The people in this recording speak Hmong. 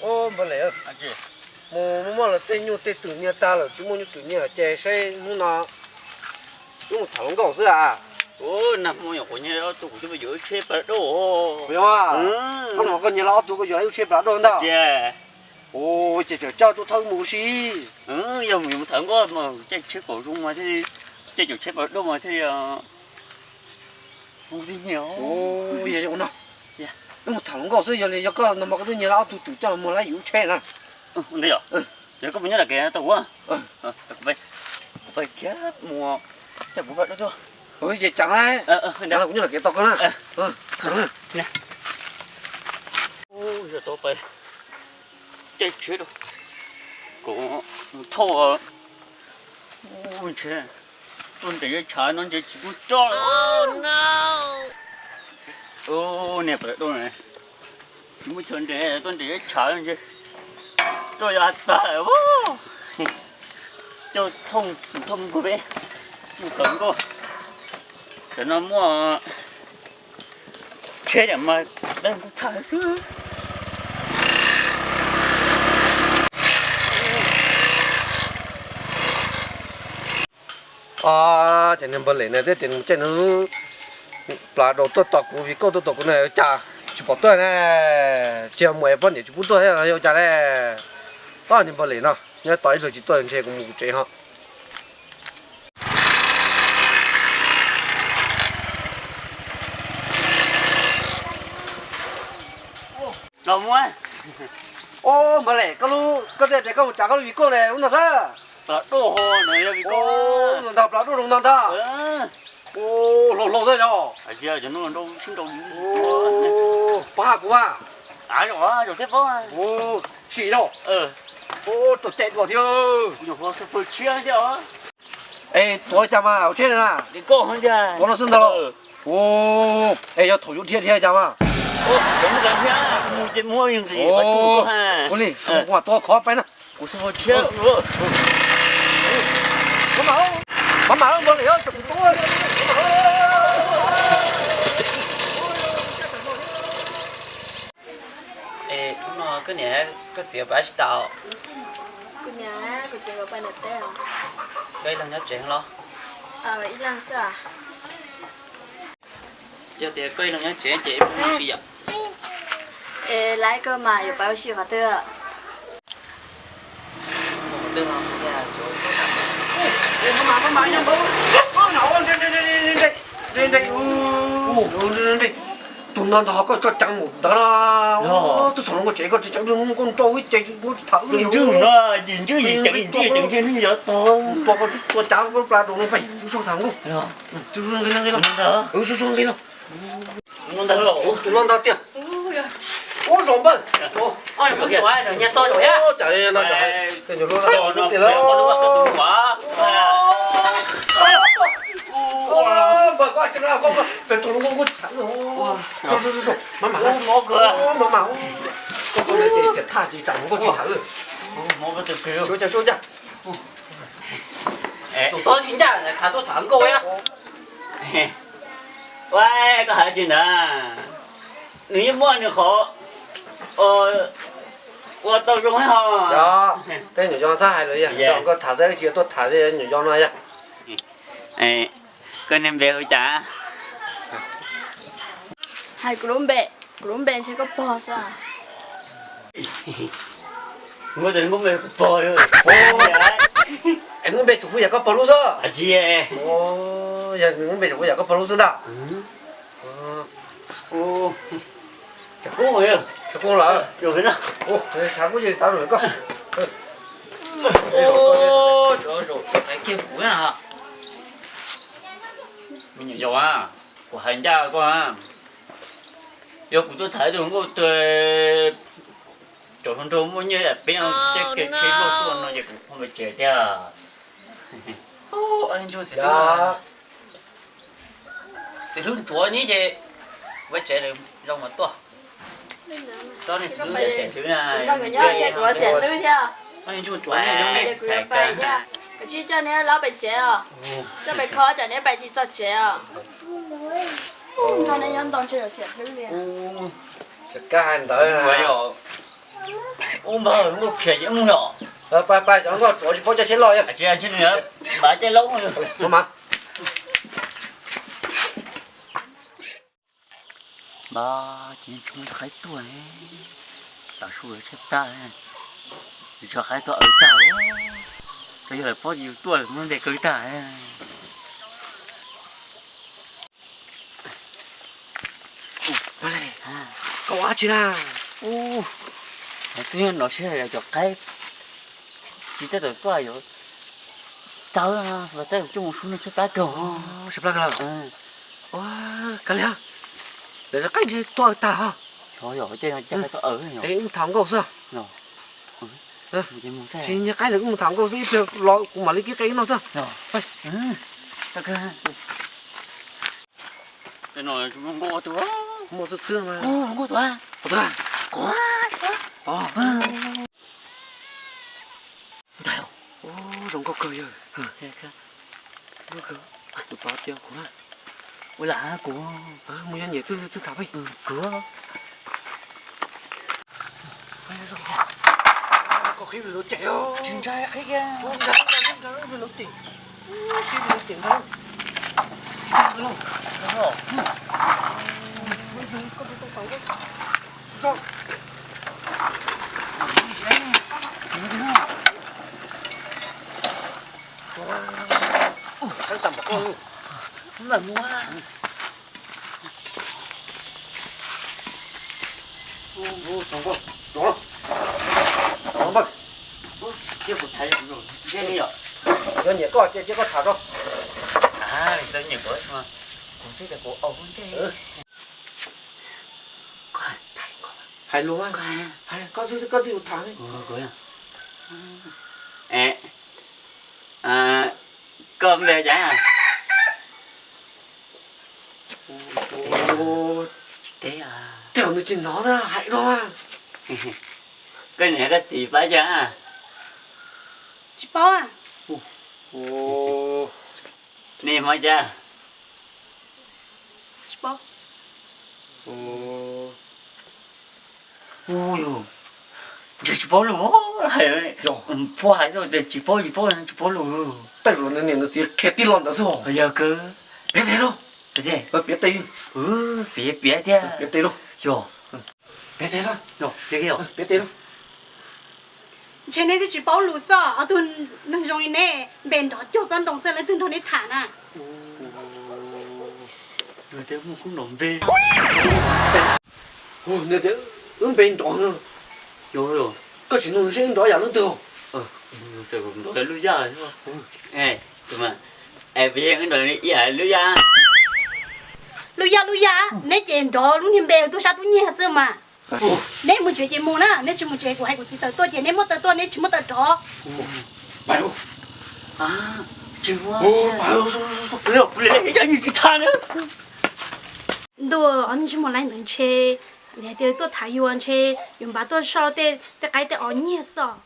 Npawg Lem, mus muaj muaj lawv tej nyuj tej twm nyiag tag lawm, tsis muaj nyuj twm nyiag ces saib hnub no wb mus tham hluas nkauj xwb a. Nag hmo nyuam qhuav nyiag ob tug kuv coj mus yuav lub tsheb plas doj. Koj nyiag los ob tug koj yuav lub tsheb plas doj ntag. Ces tseem coj tuaj thawb mus ua si. Yog mus yuav mus tham hluas nkauj mas caij tsheb kaum zoo mas thiaj, caij caum tsheb plas doj mas thiaj zoo thiaj nyiag. Wb mus tham hluas nkauj xwb, yog li yog koj no mas koj twb nyiag los ob tug twm coj mus lawm yus lub tsheb na. Ntawd yog, yog koj mus nyob lawm kev tau kuv, kuv pais kiag mus coj kuv plas doj tuaj. Ces ceev, kuv nyob lawm kev tau koj na. Yog tau pais caij tsheb rau, kuv thauj ntshe tuaj nres zeb tshav no ntshe tsis pub tso. Niag plas doj, tsis muaj chaw nres tuaj nres zeb tshav ntshe roj yuav tag. Coj thooj thooj nkaus peb mus tham nkauj. Tam no muaj tsheb mas dab nkauj txhaj xwb. Ces niag npawg Lem na thiab tias nws caij nws plas doj tuaj tos kuv, Vim Kauj tuaj tos kuv na, cas tsis pom tuaj na? Tsis yog muaj poj niam tsis pub tuaj thiab los yog cas ne? Niag npawg Lem no nyob tos ib pliag tsis tuaj ntshe kuv mus kuv tsev ho. Npawg Lem, koj twb tias koj mus tsa koj lub Vim Kauj ne, lub ntawd xwb. Ntag, plas doj zoo ntag ntag. Hlau hlau xwb yog. Pab kuv mas. Sim yog. Tau cem dua thiab. Es tuav cas mas hauv tsheb na? Tuav no xwb ntag. Es yog thaum yuav dhia dhia cas mas? Ua li, kuv mam tuav khov pais na. Maj mam, npawg Lem, kuv tuav. Es hnub no koj niam koj txiv pab tsis tau? Kuv niam kuv txiv nkawd pais nram teb. Koj ib leeg nyob tsev los? Ib leeg xwb. Yog tias koj ib leeg nyob tsev ces peb mus ua si yom? Es laiv kawg mas yuav pais ua si qhov twg? Tus no ntag ho koj tso ceev mus ntawd na. Twb txog hluas nkauj tsev koj tsis ceev hluas nkauj nrauj wb ces nkauj tsis tham wb li. Tua koj tua cav koj plas doj no pais, wb sib tham nkauj. Wb sib nqis los. Tus no ntag tiag. Ub, zoo npawg. Nyob tod, npawg, koj tsis, koj pes tso nkauj tsis tham. Maj mam, maj mam, koj ces xiam thaj ces tsam nkauj tsis tham. Ua cas, ua cas. Tus tod tsis ncaj, tham tuaj tham nkauj. Ua, koj hais tsis ntag, nws yeej muaj nws qhov ua tau zoo ho. Tej nyuam yaus txhob hais lus, nkauj tham xwb, tsis yog tuaj tham nyuam yaus no yog. Koj niag npe hu cas? Hais kuv lub npe, kuv lub npe ntshe koj pog xwb. Muab tus lub npe kuv pog. Es lub npe tsuas hu yam koj pog lub xwb? Yog lub npe tsuas hu yam koj pog lub xwb ntag. Tshav kub lawm. Tshav kub ces xav lawm koj. Me nyuam yaus, kuv hais ncaj koj, yog kuv tuaj tham ib tug nkauj twg tsaus nrho muaj nyiaj peb no, tej kev tsheb luaj tuaj no ces kuv phob peb tsev thiab. Xim hlwb ntsuav nib ces peb tsev zoo mas tuaj. Kuv tsis coj neb los pem tsev os, coj pem kho tsam neb pais tsis txog tsev os. Nrog neb nyob ntau ntshe yuav xiam hlwb li. Kab hais ntawd. Ub npawg, nkauj khiav ces mus yom. Pais pais, cov nkauj tuav tsis paub caij tsheb loj. Tsis ntshe nws npaj caij loj. Npawg, ces tsis muaj qaib tuaj, tav su tshaj tag, tsis muaj qaib tuaj aws tag. Yog lawv paub ces yus tuaj lawm muab ntes kaw tag. Koj ua dab tsi na? Ub, twb nov seb cov qaib tsis txawj tawm tuaj yuav tawg, txawj coj mus sub nws tshaj plab kawg. Tshaj plab kawg. Ua, kav liam, lawv cov qaib ntshe tuaj aws tag ho. Yog, yog, ces mus tham nkauj xwb. Tsis nyiag qaib lawv kuj mus tham nkauj xwb, ib pliag los kuv mam li kib qe noj xwb. Nkauj tus, nkauj tus. Ntag, zoo nkauj kawg yawg. Kuv tod cia kuv na. Ua lam kuv mus yog nyiam twg twg tham peb. Kuv. Koj qhib lub cem. Tsis ntshai qhib kiag. Ntshai ntshai lub cem. Qhib lub cem ntag. Yog nyiam koj ces cia koj tham rau. Hais lus, koj twb tham ne. Koj npe cas? Tsis teb. Tej zaum nws tsis hnov na, hais dua. Koj niam koj txiv paub cas? Tsis paub. Nej hmov cas? Tsis paub. Ua, ntshe tsis paub lus. Hais, puag hais rau tias tsis paub tsis paub, tsis paub lus. Tej zaum nws niam nws txiv qhia tij laug ntawd xwb. Yog kawg. Piav tes lauj. Piav tes. Piav, piav tiag. Piav tes lauj. Yog. Piav tes lauj. Piav tes lauj. Ntshe neb twb tsis paub lus xwb, ob tug neeg zoo li neb npe nrov cuag tsob ntoo xwb, leej twg nrog neb tham na? Nws tias muaj kub nrov npe. Nws tias wb npe nrov no. Koj tsis nug nws seb wb nrov yam leej twg. Lub yaj. Lub yaj, lub yaj, neb ces nrov lub niag npe tub sab tub nyiag xwb mas. Neb mus tsev ces mus na, neb tsis mus tsev kuv hais kuv txiv tawm tuaj ces neb muab tawm tuaj, neb tsis muab tawm rov. Ntuj, ob niag ntsej muag laib ntawd ntshe, nws hais tias tuaj tham yus ntshe yus npaj tuaj soj tej qaib tej os nyiag xwb.